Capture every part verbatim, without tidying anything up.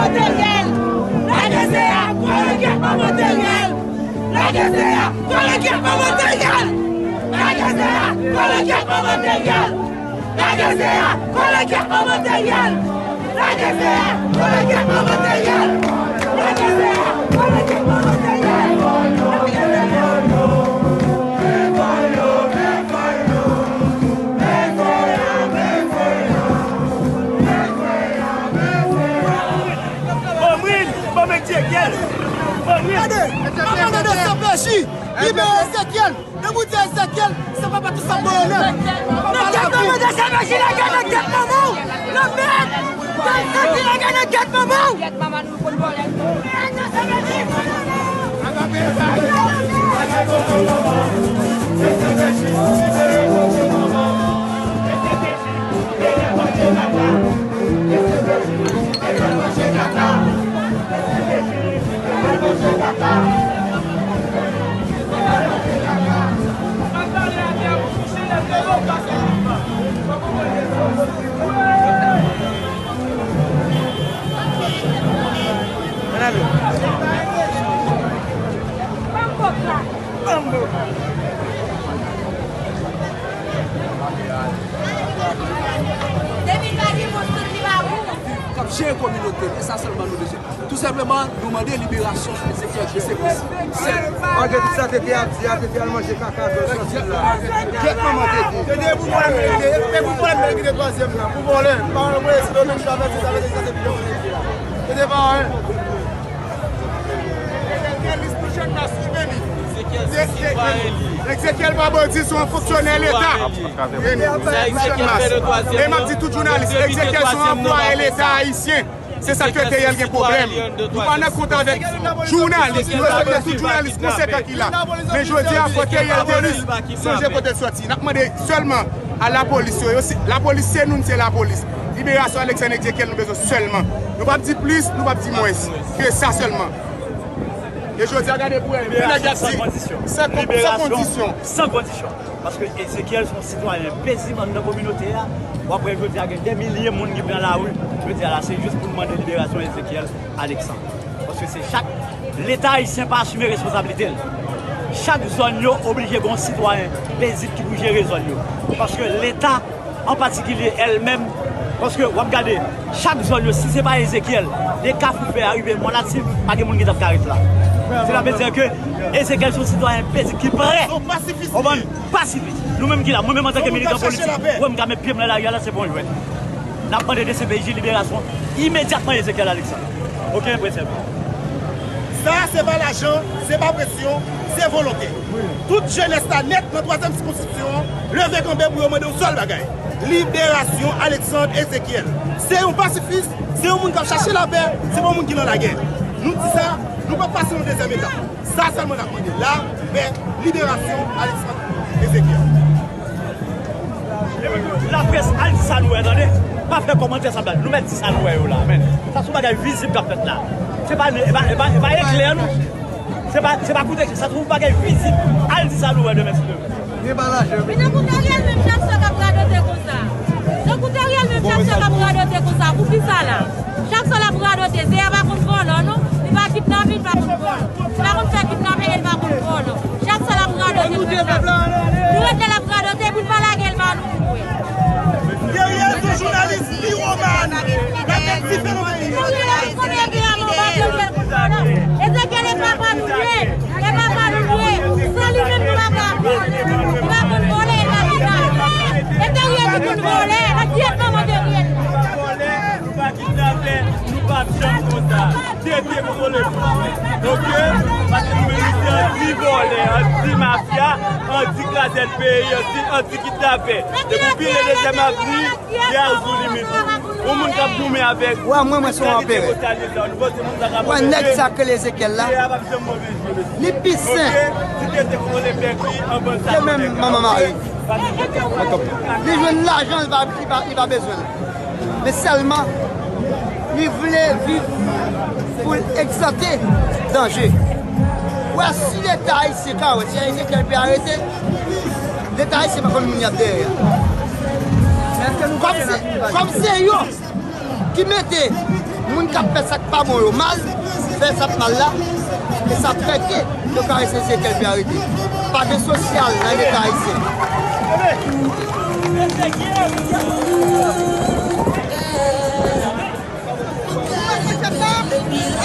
Materyèl! Lage se a, kole kèk manman materyèl! Lage se a, kole kèk manman materyèl! Lage se a, kole kèk manman materyèl! Lage se a, kole kèk manman materyèl! Lage se a, kole kèk manman materyèl! Lage se a, kole kèk manman materyèl! Lage se a! Ban m ri, ban m Ezekyèl. Ban m ri. Gade, mwen mande de C P J, libere Ezekyèl. Lè mwen di Ezekyèl, se papa tout sa mwen renmen. Nan tèt mwen, de C P J, lage nan tèt manman w. Nan mèd, de C P J, lage nan tèt manman w. K ap jere kominote l, e sa sèlman nou bezwen. Tou senpleman, nou mande liberasyon Ezekyèl Christophe. Malgre tout sa T T ap di a, T T al manje kaka, dòl sòti la. Kèt manman T T. T T pou vòlè mèt kite, e pou vòlè mèt kite twazyèm nan. Pou vòlè, pa anyen, si domèn sa fè, si sa fè, sa se pi bon. T T pa anyen. Ezekyèl Christophe pou jèn nan swiv li. Ezekyèl pa bandi, se yon fonksyonè Leta. Sa Ezekyèl fè nan twazyèm nan. E m ap di tout jounalis, Ezekyèl se yon anplwaye Leta ayisyen. Se sa k fè T T al gen pwoblèm. Nou pa nan kont avèk jounalis, nou respekte tout jounalis konsekan ki la. Men jodi a, fò T T al te ris sonje kote l sòti. N ap mande sèlman a lapolis yo, yo se, lapolis se nou, n se lapolis. Liberasyon Alexandre Ezekyèl nou bezwen sèlman. Nou p ap di plis, nou p ap di mwens ke sa sèlman. E jodi a, gade pou wè, nèg ap di, san kondisyon. San kondisyon. Paske Ezekyèl se yon sitwayen pezib anndan kominote a. W ap wè jodi a gen dè milye moun ki pran lari. Jodi a la, se jis pou n mande liberasyon Ezekyèl Alexandre. Paske se chak Leta ayisyen pa asime responsablite l. Chak zòn yo oblije gen yon sitwayen pezib ki pou jere zòn yo. Paske Leta an patikilye èl menm, paske w ap gade, chak zòn yo, si se pa Ezekyèl, de Kafou Fè a rive Mòn Lativ, pa gen moun ki t ap ka ret la. Sela vle di ke Ezekyèl se yon sitwayen pezib ki prè. Konprann? Pasifis. Nou menm ki la, mwen menm antanke militan politik, wè m ka met pye m nan lari a la, se pa yon jwèt. N ap mande de C P J liberasyon imedyatman Ezekyèl Alexandre. Oke, prezidè. Sa a, se pa lajan, se pa presyon, se volonte. Tout jenès la nèt nan twazyèm sikonskripsyon an leve kanpe pou yo mande yon sèl bagay, liberasyon Alexandre Ezekyèl. Se yon pasifis, se yon moun k ap chache lapè, se pa yon moun ki nan lagè. Nou di sa, nou p ap pase yon dezyèm etap. Sa sèlman n ap mande la, men liberasyon Alexandre Ezekyèl. Laprès, al di sa nou wè, tande. Pa fè kòmantè sanblab. Nou mèt di sa nou wè yo la, men. Sa se yon bagay vizib k ap fèt la. Se pa, e pa, e pa, e pa eklè, non. Se pa, se pa kout eklè, sa se yon bagay vizib. Al di sa nou wè demen, si Dye vle. Li nan kout eklè, menm chak swa k ap radote konsa. Nan kout eklè, menm chak swa k ap radote konsa. Poukisa la? Chak swa l ap radote, se a pa konn vòlò, non. Li pa kidnape, li pa konn vòlò. Li pa konn fè kidnape, li pa konn vòlò. Chak swa l ap radote konsa. Nou ret la l ap radote, pou n pa lage l ba nou pou wè. Guerrier se yon jounalis piromàn. L ap met dife nan peyi. Ezekyèl e papa nou ye. E papa nou ye. San li menm nou pa ka viv. Li pa konn vòlè, li pa konn vòlè. E Guerrier ki konn vòlè. Nan kiyès manman Guerrier? Nou pa kidnapè, nou p ap janm konsa. T T pou vòlè. Oke? Paske nou menm nou se anti vòlè, anti mafya, anti krazèt peyi, anti, anti kidnapè. Depi w vire dezyèm avni, Guerrier sou limit ou. Yon moun k ap goumen avèk. Wè, mwen, mwen se yon anperè. Wè, nèg sa k rele Ezekyèl la, li pi sen ke menm manman Mari. Li jwenn lajan, li pa, li pa, li pa bezwen l. Men sèlman, li vle viv pou l egzante danje. Wè, si Leta ayisyen ka wè, si Ezekyèl pe arete, Leta ayisyen pa konn moun y ap dèyè a. Kòm se, kòm se yo ki mete Moun k ap fè sa k pa bon yo mal, fè sa k mal la, e sa fè ke yo karese Ezekyèl vin arete. Pa gen sosyal nan Leta ayisyen.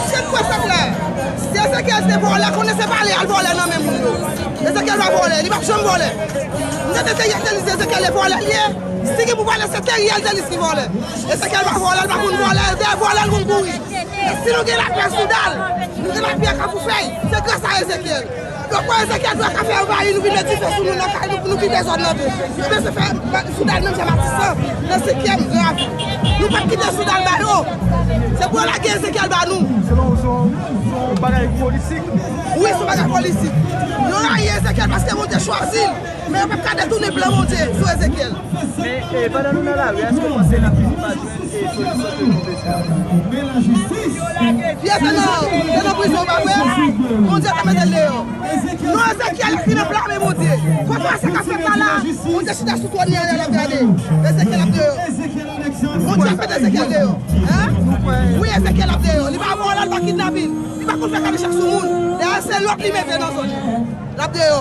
Èske n kwè sa k la? Si Ezekyèl se vòlè, konnen se pa li al vòlè nan men moun yo. Ezekyèl pa vòlè, li p ap janm vòlè. M tande Theriel Thelus di Ezekyèl e vòlè li ye. Si gen pou vòlè, se Theriel Thelus ki vòlè. Ezekyèl pa vòlè, l pa konn vòlè, dèyè vòlè l konn kouri. E si nou gen lapè Soudal, nou gen lapè Kafou Fèy, se gras a Ezekyèl. Donk, wè Ezekyèl dwe ka fè anvayi nou, vin met dife sou nou nan kay nou, pou nou kite zòn nan tou. Nou bezwen fè Soudal menm jan Matisan nan senkyèm gran avi. Nou p ap kite Soudal ba yo. Se pou yo lage Ezekyèl ba nou. Selon ou, se yon, se yon bagay politik? Wi, se yon bagay politik. Yo rayi Ezekyèl paske Bondye chwazi l. Men yo p ap ka detounen plan Bondye sou Ezekyèl. Men, e, pandan nou nan lari a, èske w panse lapolis pa jwenn, e, solisyon ke nou bezwen? Pyè te nan, te nan prizon, pa vre? Bondye te mete l deyò. Non, Ezekyèl ki nan plan men Bondye. Kontrè sa k ap fèt la la, Bondye chita sou twòn li anlè, l ap gade. Ezekyèl ap deyò. Bondye ap mete Ezekyèl deyò. Hein? Wi, Ezekyèl ap deyò. Li pa vòlè, li pa kidnapin. Li pa konn fè kadechak sou moun. Dayè, se lòt li mete nan zòn nan. L ap deyò.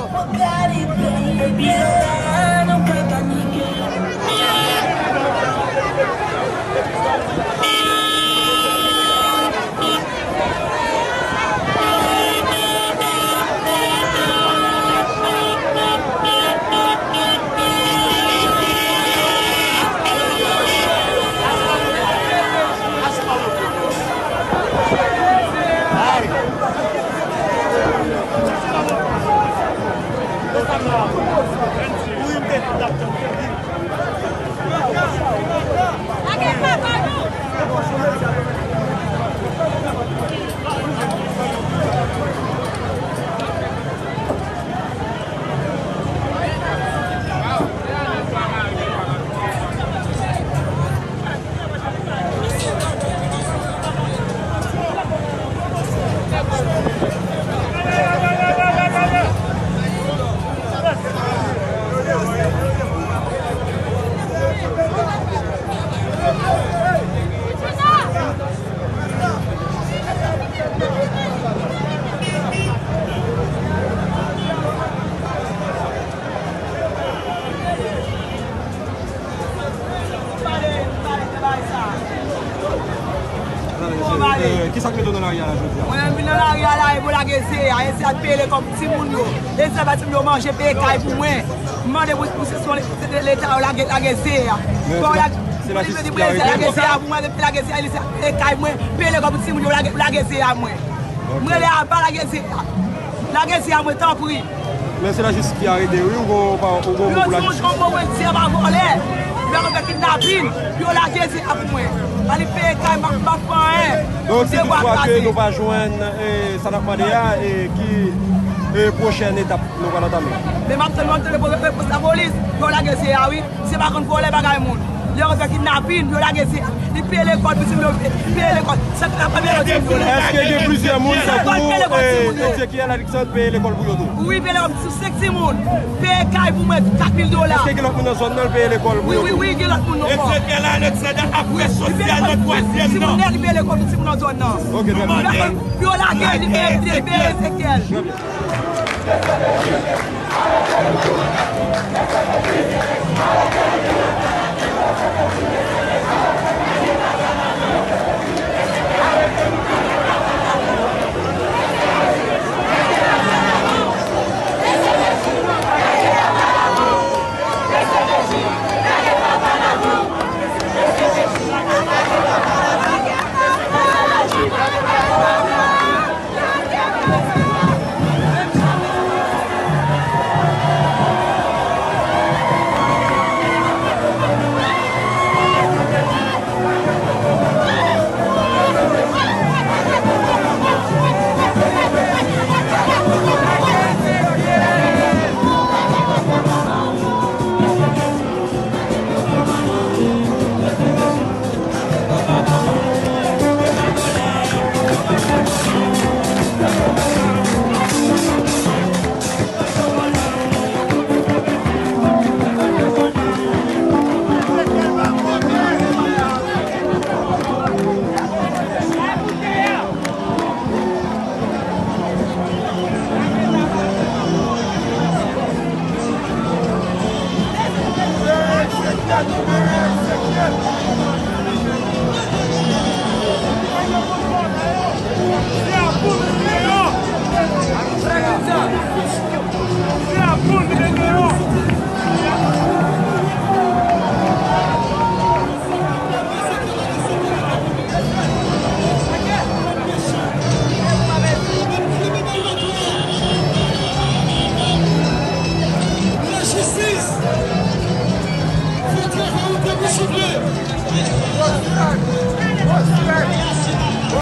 Kisa k mete w nan lari a la jodi a? Mwen menm vin nan lari a la e pou lage Zeye a, e Zeye a peye lekòl pou timoun yo. E Zeye a ba timoun yo manje, peye kay pou mwen. M mande pou, pou se son Leta yo lage, lage Zeye a. Fò lage, se lajistis ki arete l. Lage Zeye a pou mwen, lage Zeye a, li se peye kay mwen, peye lekòl pou timoun yo, lage, lage Zeye a mwen. M rele Aba lage Zeye a. Lage Zeye a mwen, tanpri. Men se lajistis ki arete, wi, ou gon, ou gon mo pou lajistis. Yo di yon jan mwen di a pa vòlè. Yo ap fè kidnapin, yo lage Zeye a pou mwen. Ba li peye kay, m ap, m ap fè anyen. Donk, si toutfwa ke nou pa jwenn, e, sa n ap mande a, e, ki, e, pwochèn etap nou pral antame? Men m ap tann, m ap tann repons lapolis, yo lage Zeye a, wi. Se pa konn vòlè bagay moun. Lè yo fè kidnapin, yo lage Zeye a. Li peye lekòl, pitit mwen yo peye lekòl. Sa k ap peye lekòl timoun yo. Èske gen plizyè moun tankou, e, Ezekiel Alexandre peye lekòl pou yo tou? Wi, peye lekòl pou senk timoun. Peye kay pou mwen, kat mil dola. Èske gen lòt moun nan zòn nan l peye lekòl pou yo tou? Wi, wi, wi, gen lòt moun ankò. Ezekiel Alexandre ap fè sosyal nan twazyèm nan. Timoun nèt, li peye lekòl pou timoun nan zòn nan. Ok, trè byen. Yo lage, li peye, li peye Ezekiel. Trè byen.